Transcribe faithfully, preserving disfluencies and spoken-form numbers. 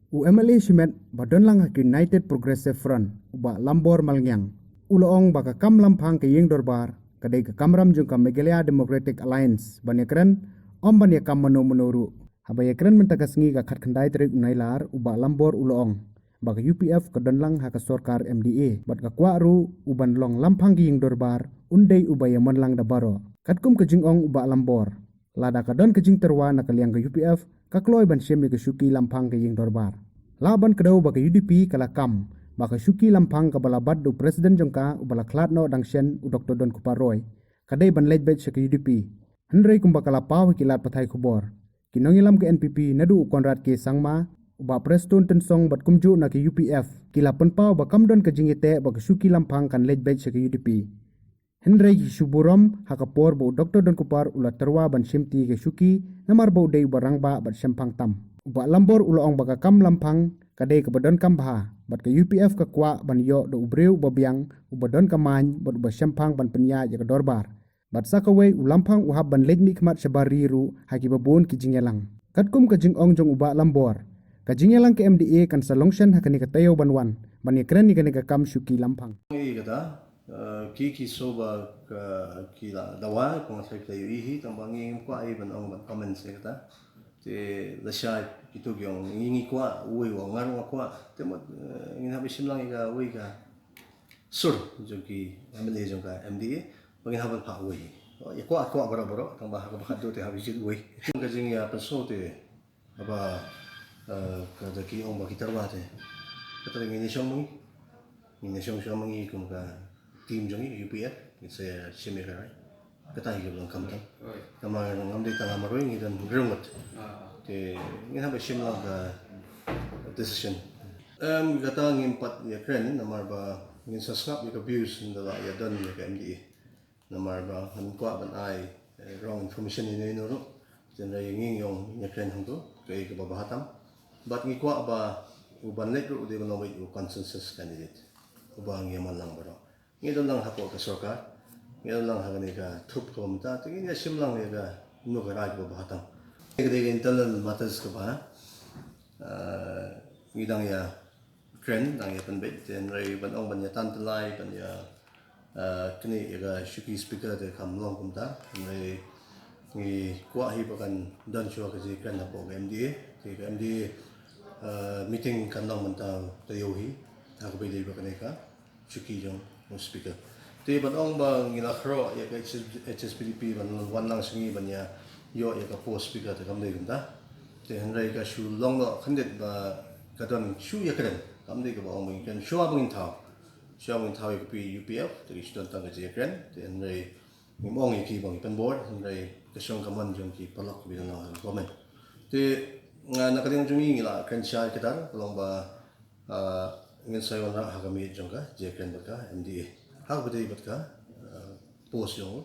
U M L A shimet ba don lang ha ka United Progressive Front, u Bah Lambor Malngiang, u la ong ba ka kam lamphang ka ïing dorbar ka dei ka kamram jong ka Meghalaya Democratic Alliance ban ïakren, ym ban ïakam mano mano ruh. Haba ïakren mynta ka sngi ka khatkhyndai tarik u Nailar, u Bah Lambor u la ong ba ka U P F ka don lang ha ka sorkar M D A bad ka kwah ruh u ban long lamphang ka ïing dorbar, un dei uba ïamon lang da baroh. Katkum ka jingong u Bah Lambor, lada ka don ka jingtyrwa na ka liang ka U P F, ka kloi ban shim ïa ka shuki lamphang ka ïing dorbar. Lah ban kdew ba ka U D P ka la kam ba ka shuki lamphang kaba la bat da u president jong ka uba la khlad noh dang shen, u Doctor Donkupar Roy, ka dei ban leit beit sha ka U D P. Hynrei kumba ka la paw ha ki lad pathai khubor, ki nongïalam ka N P P naduh u Conrad K Sangma, u Bah Prestone Tynsong bad kumjuh na ka U P F, ki la pynpaw ba kam don ka jingïateh ba ka shuki lamphang kan leit beit sha ka U D P. Hynrei ki shu burom ha ka por ba u Doctor Donkupar u la tyrwa ban shimti ka shuki, namar ba u dei uba rangbah bad shemphang tam. U Bah Lambor u la ong ba ka kam lamphang ka dei kaba donkam bha, bad ka U P F ka kwah ban ïoh da u briew uba biang, uba don ka main bad uba shemphang ban pynïaid ïa ka dorbar. Bad sa kawei, u lamphang u hap ban leit mihkhmat shabar ri ruh ha kiba bun ki jingïalang. Katkum ka jingong jong u Bah Lambor, ka jingïalang ka M D A kan sa long shen ha kane ka taïew ban wan ban ïakren ïa kane ka kam shuki lamphang. Ïa kata, eh, ki ki so ba ka ki la dawa, ko nga sa ka ïohi hi, tang ba ngi ngim kwah hi ban ong ban comment ïa kata. Te lashai kito ki ong ngi ngi kwah, uwei u ong nga ruh nga kwah. Te mut, eh, ngin hap ban shim lang ïa kawei ka sur jong ki M L A jong ka M D A ba ngin hap ban phah uwei. Ïa kwah kwah baroh baroh, tang ba ha kaba khatduh te hap ban jied uwei. Ka jingïapynsaw te haba, eh, ka da ki ong ba ki tyrwa te, kata ngin ïashong ma ngi. Ngin ïashong shong ma ngi kum ka team jong ngi U P F, ngin sa shim ïa ka rai. Kata hi ka long kam tam. Namar ngam dei tang nga marwei, ngi don hynriew ngut. Te ngin hap ban shim lang ka decision. Em, kata ngim pat ïakren namar ba ngin sa sngap ïa ka views ynda la ïa don ïa ka M D A. Namar ba ngam kwah ban ai, eh, wrong information ïa ino ino ruh. Te hynrei ngi ïong ïakren hangto kaei kaba bha tam. Bad ngi kwah ba u ban leit ruh u dei ban long beit u consensus candidate uba ngi ïaman lang baroh. Ngi don lang hapoh ka sorkar, ngi don lang ha kane ka thup kaba mynta, te ngin ïa shim lang ïa kano ka rai kaba bha tam. Ka dei ka internal matters kaba, eh, ngi dang ïakren, dang ïa pynbeit, te hynrei ban ong ban ïa tan tylli, ban ïa, eh, kane ïa ka shuki speaker te kam long kumta, hynrei ngi kwah hi ba kan don shuwa ka jingkren hapoh ka M D A, te ka M D A, eh, meeting kan long mynta taïew hi, ha kaba ïadei bad kane ka shuki jong u speaker. Te ban ong ba ngi la khroh ïa ka H S, H S P D P ban wan lang sha ngi ban ïa ïoh ïa ka post speaker te kam dei kumta. Te hynrei ka shu long noh khyndiat ba ka don shu ïakren. Kam dei kaba ong ba ngin kren shuwa ba ngin thaw. Shuwa ba ngin thaw ïa ka P U P F te ka shu don tang ka jingïakren. Te hynrei ngim ong ïa ki ba ngi pynbor, hynrei ka shong ka mon jong ki paralok kiba don ha ka government. Te, ah, na ka liang jong ngi ngi la kren shai kata, ka long ba, ah, ngin sa ïawanrah ha ka miet jong ka jingkren bad ka M D A. Ha kaba ïadei bad ka, ah, post jong u